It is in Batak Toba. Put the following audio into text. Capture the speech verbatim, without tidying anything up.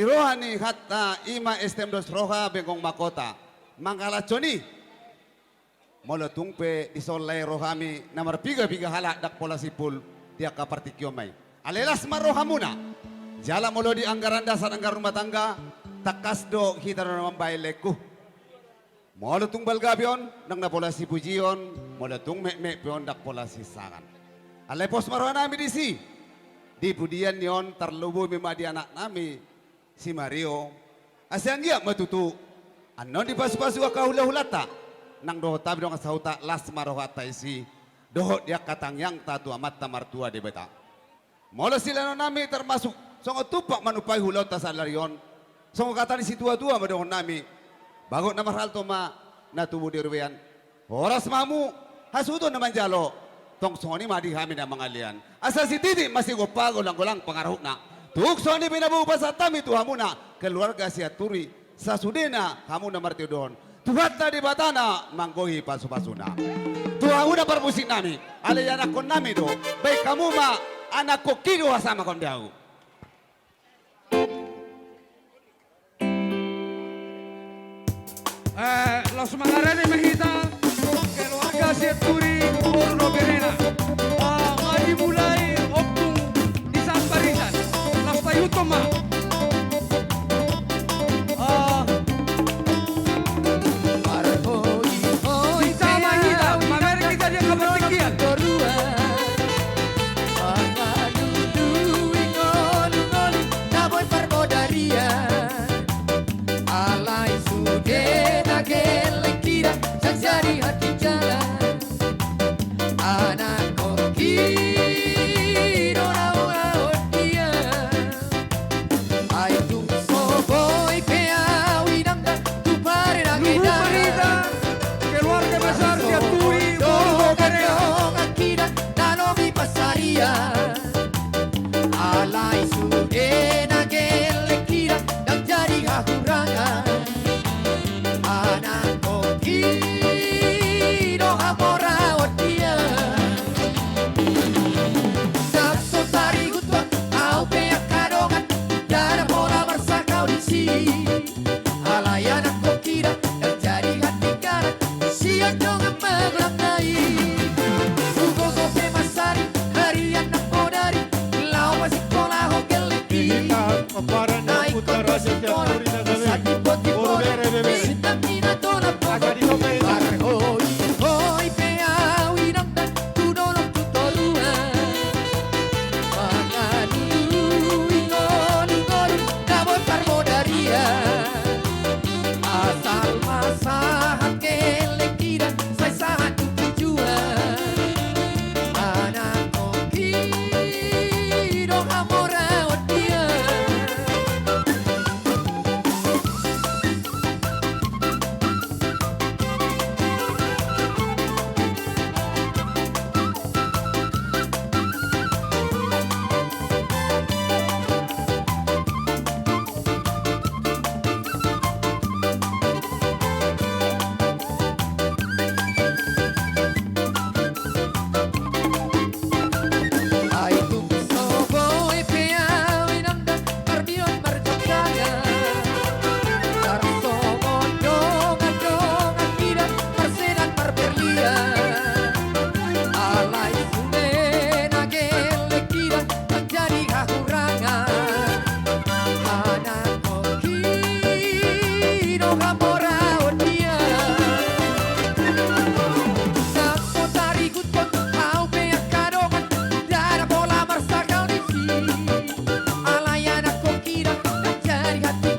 Di roha ni hata i ma S T M dos roha Bengkong Mahkota. Mangkalashon i. Molo tung pe dison lae rohami na marpiga-piga halak ndang pola simpul di angka partingkian ma i. Alai las ma rohamuna. Jala molo di anggaran dasar anggaran rumah tangga, tangkas do hita na mambahen laengku. Molo tung balga pe on, ndang na pola sipujion, molo tung metmet pe on, ndang pola sisangapan. Alai pos ma rohanami disi. Di pudian ni on tarlumobi ma di anaknami, si Mario. Asa anggiat ma tutu, annon dipasupasu angka hulahulanta, nang dohot hami dongan sahuta las ma rohanta disi, dohot di angka tangiangta tu Amanta Martua Debata. Molo silehonon nami termasuk songon tumpak manumpahi ulaonta sadari on. Songon hata ni situatua ma dohonon nami. Bagot na marhalto ma na tubu di robean. Horas ma hamu, hasuhuton na manjalo. Tong songon i ma di hami na mangalean. Asa sititi ma sigompa, golanggolang pangarahutna. Tung songon i pe na boi hupasahat hami tu hamuna keluarga Sianturi. Sasudena hamu na martinodohon, Tuhanta Debata na manggohi pasupasuna. Tu hamuna parmusik nami, alai anakkon nami do, baen hamu ma, anakkon ki do asa mangondang. Eh, laos mangarade ma hita. Keluarga Sianturi, boru dohot berena. Ah, nga dimulai ompung di Sambarisan. Laos taihuthon ma. Ah. Marhoi-hoi. Hita ma hita, mamereng hita di angka partingkian. Mangalului ngolu-ngolu na boi parmodarian. Alai sude na gelleng hira, sai jadi hati jalan. Anakkon ki do na ulaon dia. Ai tung so boi pe au inang da tu pare na gedara. Keluarga besar Sianturi, boru dohot berena. Dongan hira na lobi pasarian. Alai sude na gelleng hira, ndang jadi hahurangan. Anakkon ki do hamoraon dia. Ndang so tarihut au pe angka dongan, ndada pola marsahit au disi. Alai anakkon hira, ndang jadi hatinggalan sian dongan magodang nai. Hugogo pe mansari harian na podari, laho masikolahon gelleng i. Naeng hot do sikola, sandipot di bona, sintang i na tola pogo. Marhoi-hoi pe au inang da tu dolok tu toruan. Mangalului ngolu-ngolu na boi parmodarian. Asal ma sahat gelleng hira, sai sahat tu tujuan. Anakkon ki do hamoraon dia. Ai tung so boi pe au inang da mardingkon marjangkang, tarsongon dongan-dongan hira marsedan marberlian. Alai sude na gelleng hira, ndang jadi hahurangan. Anakkon ki do hamoraon dia. Ndang so tarihuthon au pe angka dongan, ndada pola marsahit au disi. Alai anakkon hira, ndang jadi hati